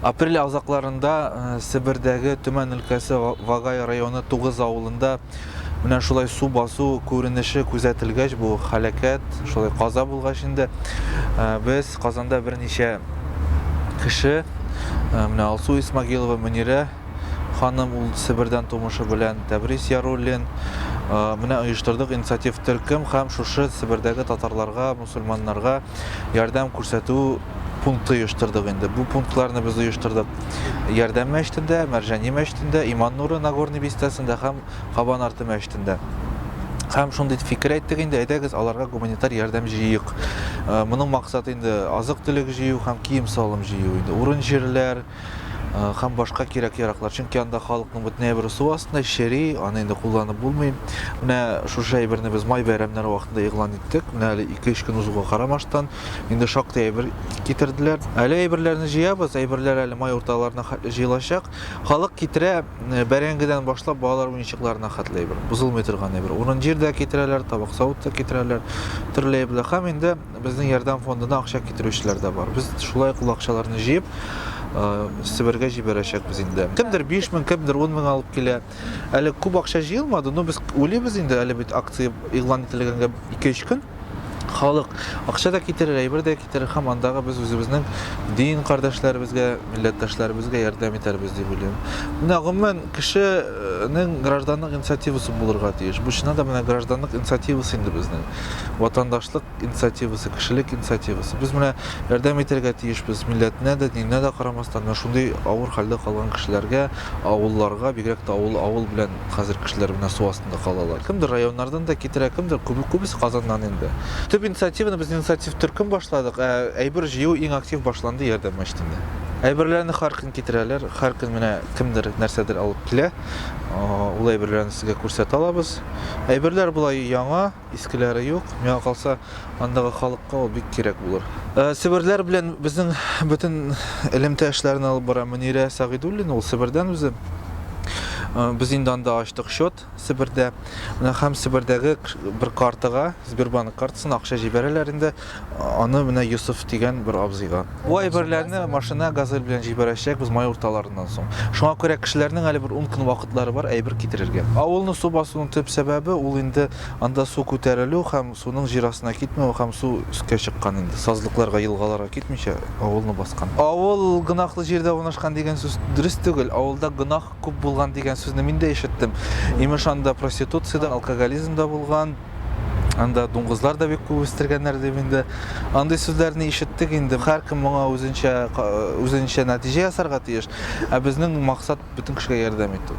Апрель азакларында Себердәге Төмән өлкәсе Вагай районы Тугыз авылында менә шулай су басу күренеше күзәтелгәч, бу һәлакәт, шулай каза булгач инде, без Казанда берничә кеше, менә Алсу Исмагилова, Мөнирә ханым, ул Себердән тумышы белән, Тәбрис Яруллин, менә оештырдык инициатив төркем һәм шушы Себердәге татарларга, мусульманнарга ярдәм күрсәтү пункты оештырдык инде. Бу пунктларны без оештырдык Ярдәм мәчетендә, Мәрҗани мәчетендә, Иман нуры Нагорный бистәсендә һәм Кабан арты мәчетендә. Һәм шундый фикер әйттек инде, әйдәгез аларга гуманитар ярдәм җыйыйк. Э, моның максаты инде азык-төлек җыю һәм кием-салым җыю инде. Урын-җирләр, һәм башка кирәк-яраклар. Чөнки анда халыкның бөтен әйбере су астында, чери, аны инде кулланып булмый. Менә шушы әйберне без май бәйрәмнәре вакытында игълан иттек. Менә әле 2-3 көн узуга карамастан, инде шактый әйбер китерделәр. Әле әйберләрне җыябыз, әйберләр әле май урталарына хәтле җыелачак. Халык китерә, бәрәңгедән башлап балалар уенчыкларына хәтле әйбер, бозылмый торган әйбер. Урын-җир дә китерәләр, табак-савыт та китерәләр, төрле әйберләр. Һәм инде Безнең ярдәм фондына акча китерүчеләр дә бар. Без шулай ук ул акчаларны җыеп, Себергә җибәрәчәкбез инде. Кемдер 5 мең, кемдер 10 мең алып килә. Әле күп акча җыелмады, но без уйлыйбыз инде, әле бит акция игълан ителгәнгә 2-3 көн. Халык акча да китерер, әйбер дә китерер һәм андагы без үзебезнең дин кардәшләребезгә, милләттәшләребезгә ярдәм итәрбез дип уйлыйм. Менә гомумән кешенең гражданлык инициативасы булырга тиеш. Бу чыннан да менә гражданлык инициативасы инде безнең. Ватандашлык инициативасы, кешелек инициативасы. Без менә ярдәм итәргә тиешбез, милләтенә дә, диненә дә карамастан, менә шундый авыр хәлдә калган кешеләргә, авылларга, бигрәк тә авыл, авыл белән хәзер кешеләр менә су астында калалар. Кемдер районнардан да китерә, кемдер, күбесе Казаннан инде. Төп инициативаны без инициатив төркем башладык, ә әйбер җыю иң актив башланды Ярдәм мәчетендә. Әйберләрне һәр көн китерәләр, һәр көн менә кемдер нәрсәдер алып килә. Ул әйберләрне сезгә күрсәтә алабыз. Әйберләр болай яңа, Искеләре юк. Миңа калса, андагы халыкка ул бик кирәк булыр. Э, Себерләр белән безнең бөтен элемтә эшләрен алып бара Мөнирә Сәгыйдуллина, ул Себердән үзе. Э, без инде анда ачтык счет Себердә. Менә һәм Себердәге бер картага, Сбербанк картасына акча җибәрәләр инде. Аны менә Йосыф дигән бер абзыйга. Бу әйберләрне машина газель белән җибәрәчәкбез май урталарыннан соң. Шуңа күрә кешеләрнең әле бер 10 көн вакытлары бар әйбер китерергә. Авылны су басуның төп сәбәбе ул инде анда су күтәрелү һәм суның җир астына китмәве һәм су өскә чыккан инде. Сазлыкларга, елгаларга китмичә авылны баскан. Авыл гөнаһлы җирдә урнашкан дигән сүз дөрес түгел. Авылда гөнаһ күп булган дигән сүзне мин дә ишеттем. Имеш анда проституция дә, алкоголизм да булган. Анда дуңгызлар да бик күп үстергәннәр дип инде. Андый сүзләрне ишеттек инде. Һәркем моңа үзенчә үзенчә нәтиҗә ясарга тиеш. Ә безнең максат бөтен кешегә ярдәм итү.